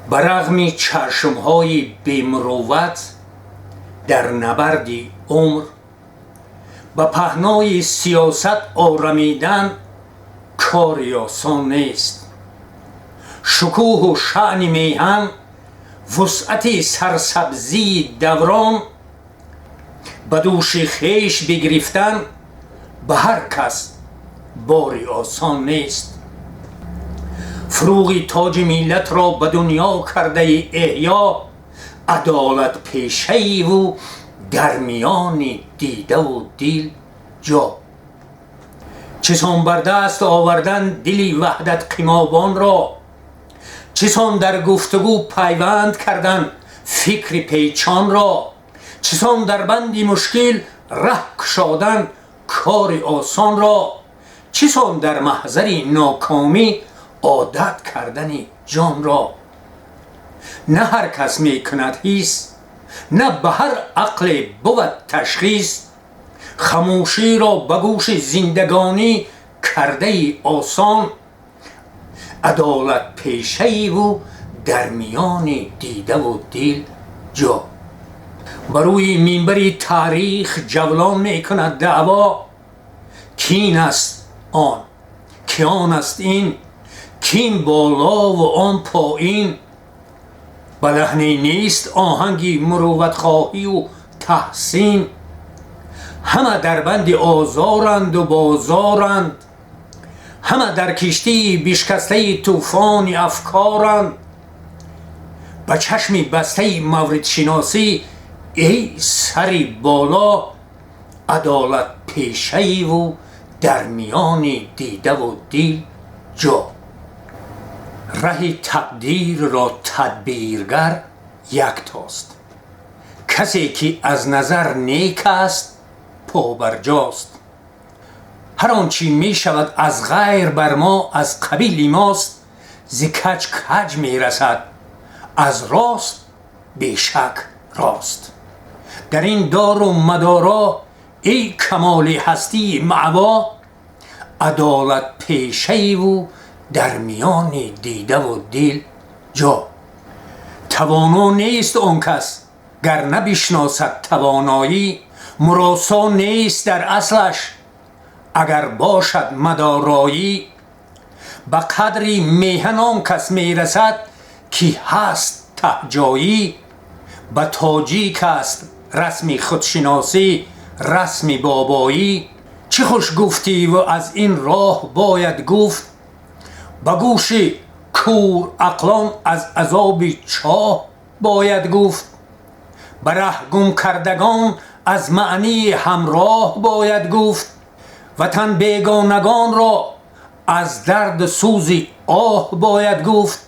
Ба рағми чашмҳои бемурувват дар набарди умр, ба паҳнои сиёсат орамидан кори осон нест. Шукӯҳу шаъни меҳан, вусъати сарсабзии даврон ба дӯши хеш бигирифтан ба ҳар кас бори осон нест. Фурӯғи тоҷи миллатро ба дунё кардаи эҳё, адолатпешаиву дар миёни дидаву дил ҷо. Чисон бар даст овардан дили ваҳдатқимобонро, чисон дар гуфтугӯ пайванд кардан фикри печонро, чисон дар банди мушкил раҳ кушодан кори осонро, чисон дар маҳзари нокомӣ одат кардани ҷонро. На ҳар кас мекунад ҳис, на ба ҳар ақле бувад ташхис. Хамӯширо ба гӯши зиндагонӣ кардаи осон, адолатпешаиву дар миёни дидаву дил ҷо. Ба рӯи минбари таърих ҷавлон мекунад даъво: кин аст он, ки он аст ин, кин болову он поин. Ба лаҳне нест оҳанги мурувватхоҳию таҳсин. Ҳама дар банди озоранду бозоранд, ҳама дар киштии бишкастаи тӯфони афкоранд. Ба чашми бастаи мавридшиносӣ, эй сари боло, адолатпешаиву дар миёни дидаву дил ҷо. Раҳи тақдирро тадбиргар яктост, касе ки аз назар нек аст, побарҷост. Ҳар он чӣ мешавад аз ғайр бар мо, аз қабили мост. Зи каҷ каҷ мерасад, аз рост бешак рост. Дар ин дору мадоро, эй камоли ҳастии маъво, адолатпешаиву дар миёни дидаву дил ҷо. Тавоно нест он кас, гар набишносад тавоноӣ. Муросо нест дар аслаш, агар бошад мадороӣ. Ба қадри меҳан он кас мерасад, ки ҳаст таҳҷоӣ. Ба тоҷик аст расми худшиносӣ, расми бобоӣ. Чӣ хуш гуфтиву аз ин роҳ бояд гуфт: ба гӯши кӯр ақлон аз азоби чоҳ бояд гуфт. Ба раҳ гум кардагон аз маънии ҳамроҳ бояд гуфт. Ватан бегонагонро аз дарду сӯзи оҳ бояд гуфт.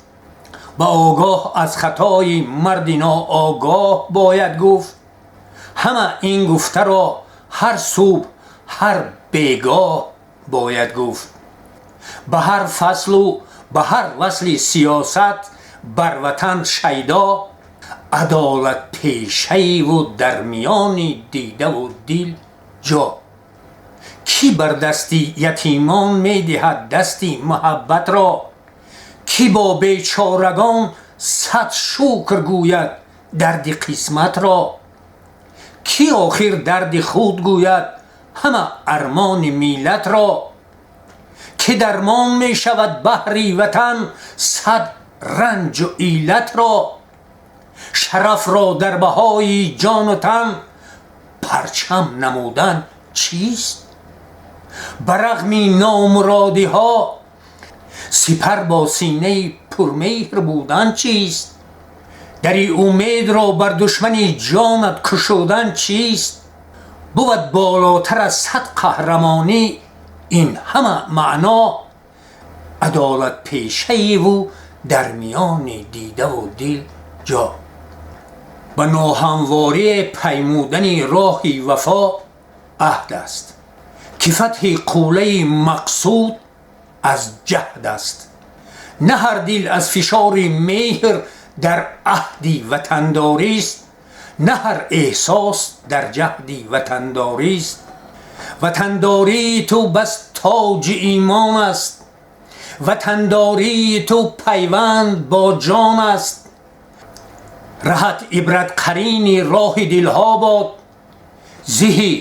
Ба огоҳ аз хатои марди ноогоҳ бояд гуфт. Ҳама ин гуфтаро ҳар субҳ, ҳар бегоҳ бояд гуфт. Ба ҳар фаслу ба ҳар васли сиёсат бар ватан шайдо, адолатпешаиву дар миёни дидаву дил ҷо. Кӣ бар дасти ятимон медиҳад дасти муҳаббатро? Кӣ бо бечорагон сад шукр гӯяд дарди қисматро? Кӣ охир дарди худ гӯяд ҳама армони миллатро? Кӣ дармон мешавад баҳри ватан сад ранҷу иллатро? Шарафро дар баҳои ҷону тан парчам намудан чист? Ба рағми номуродиҳо сипар бо синаи пурмеҳр будан чист? Дари умедро бар душмани ҷонат кушодан чист? Бувад болотар аз сад қаҳрамонӣ ин ҳама маъно: адолатпешаиву дар миёни дидаву дил ҷо. Ба ноҳамворие паймудани роҳи вафо аҳд аст, ки фатҳи қуллаи мақсуд аз ҷаҳд аст. На ҳар дил аз фишори меҳр дар аҳди ватандорист, на ҳар эҳсос дар ҷаҳди ватандорист. Ватандории ту бас тоҷи имон аст, ватандории ту пайванд бо ҷон аст. Раҳат ибрат қарини роҳи дилҳо бод, зиҳӣ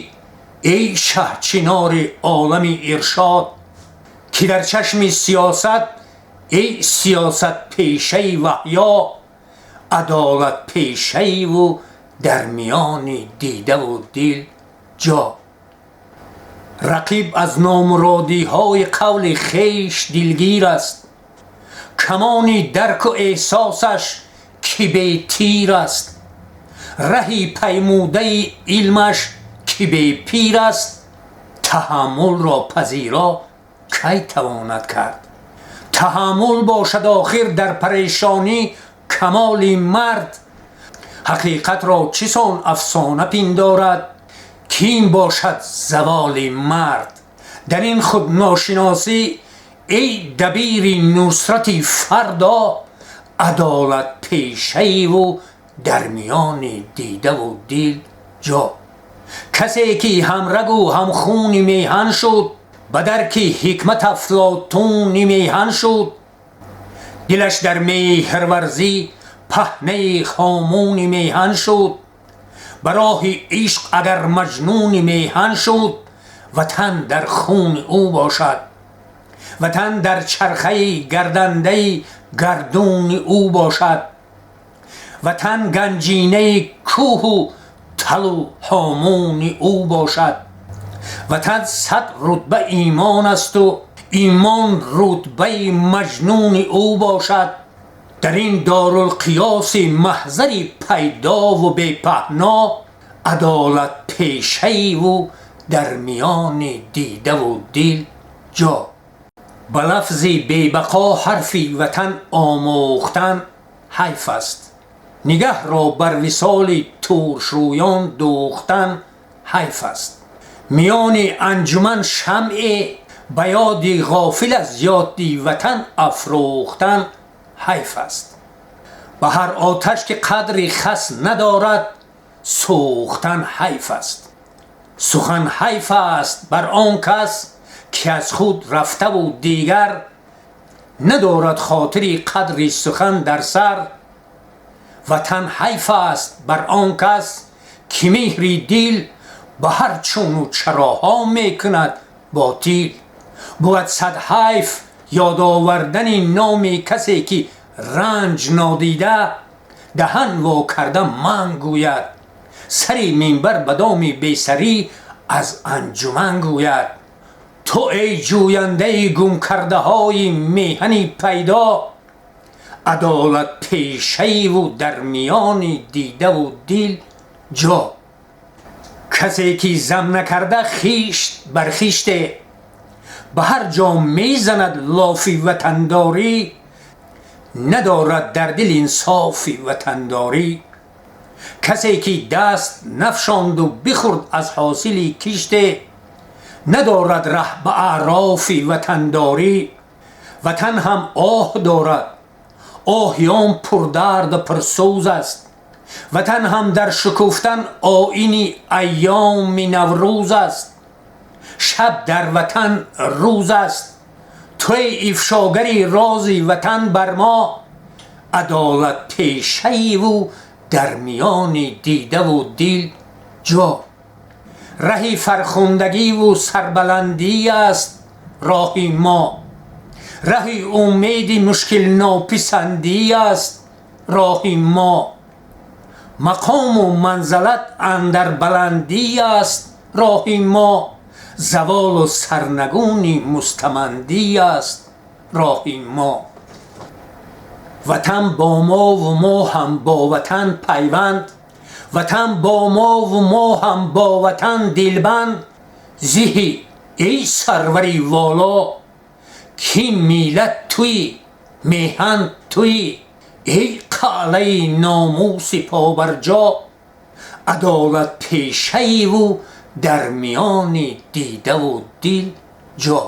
эй шаҳчинори олами иршод, ки дар чашми сиёсат эй сиёсат пешаи ваҳё, адолат пешаиву дар миёни дидаву дил ҷо. Рақиб аз номуродиҳои қавли хеш дилгир аст, камони дарку эҳсосаш ки бетир аст, раҳи паймудаи илмаш ки бепир аст, таҳаммулро пазиро кай тавонад кард? Таҳаммул бошад охир дар парешонӣ камоли мард, ҳақиқатро чӣ сон афсона пиндорад, ки ин бошад заволи мард? Дар ин худношиносӣ эй дабири нусрати фардо, адолат пешаиву дар миёни дидаву дил ҷо. Касе ки ҳамрагу ҳамхуни меҳан шуд, ба дарки ҳикмат афлотуни меҳан шуд, дилаш дар меҳрварзӣ паҳнаи хомуни меҳан шуд, ба роҳи ишқ агар маҷнуни меҳан шуд, ватан дар хуни ӯ бошад, ватан дар чархаи гардандаи гардуни ӯ бошад, ватан ганҷинаи кӯҳу талу ҳомуни ӯ бошад, ватан 100 рутба имон асту имон рутбаи маҷнуни ӯ бошад. Дар ин дорулқиёси маҳзари пайдову бепаҳно, адолат пешаиву дар миёни дидаву дил ҷо. Ба лафзи бебақо ҳарфи ватан омӯхтан ҳайф аст, нигаҳро бар висоли туршрӯён дӯхтан ҳайф аст. Миёни анҷуман шамъе ба ёди ғофил аз ёди ватан афрӯхтан ҳайф аст. Ба ҳар оташ ки қадри хас надорад сӯхтан ҳайф аст. Сухан ҳайф аст бар он кас ки аз худ рафтаву дигар надорад хотири қадри сухан дар сар. Ватан ҳайф аст бар он кас ки меҳри дил ба ҳар чуну чароҳо мекунад ботил. Бувад сад ҳайф ёдовардани номи касе ки ранҷ нодида даҳан во карда ман гӯяд, сари минбар ба доми бесарӣ аз анҷуман гӯяд. Ту эй ҷӯяндаи гумкардаҳои меҳани пайдо, адолат пешаиву дар миёни дидаву дил ҷо. Касе ки зам накарда хишт бар хиште, ба ҳар ҷо мезанад лофи ватандорӣ, надорад дар дил инсофи ватандорӣ. Касе ки даст нафшонду бихӯрд аз ҳосили киште, надорад раҳ ба аърофи ватандорӣ. Ватан ҳам оҳ дорад, оҳи он пурдарду пурсӯз аст, ватан ҳам дар шукуфтан оини айёми наврӯз аст. Шаб дар ватан рӯз аст, ту эй ифшогари рози ватан бар мо, адолат пешаиву дар миёни дидаву дил ҷо. Раҳи фархундагиву сарбаландӣ аст роҳи мо, раҳи умеди мушкилнописандӣ аст роҳи мо, мақому манзалат андар баландӣ аст роҳи мо, заволу сарнагуни мустамандӣ аст роҳи мо. Ватан бо мову мо ҳам бо ватан пайванд, ватан бо мову мо ҳам бо ватан дилбанд. Зиҳӣ эй сарвари воло, ки миллат туӣ, меҳан туӣ, эй қалъаи номуси побарҷо, адолат пешаиву дар миёни дидаву дил ҷо.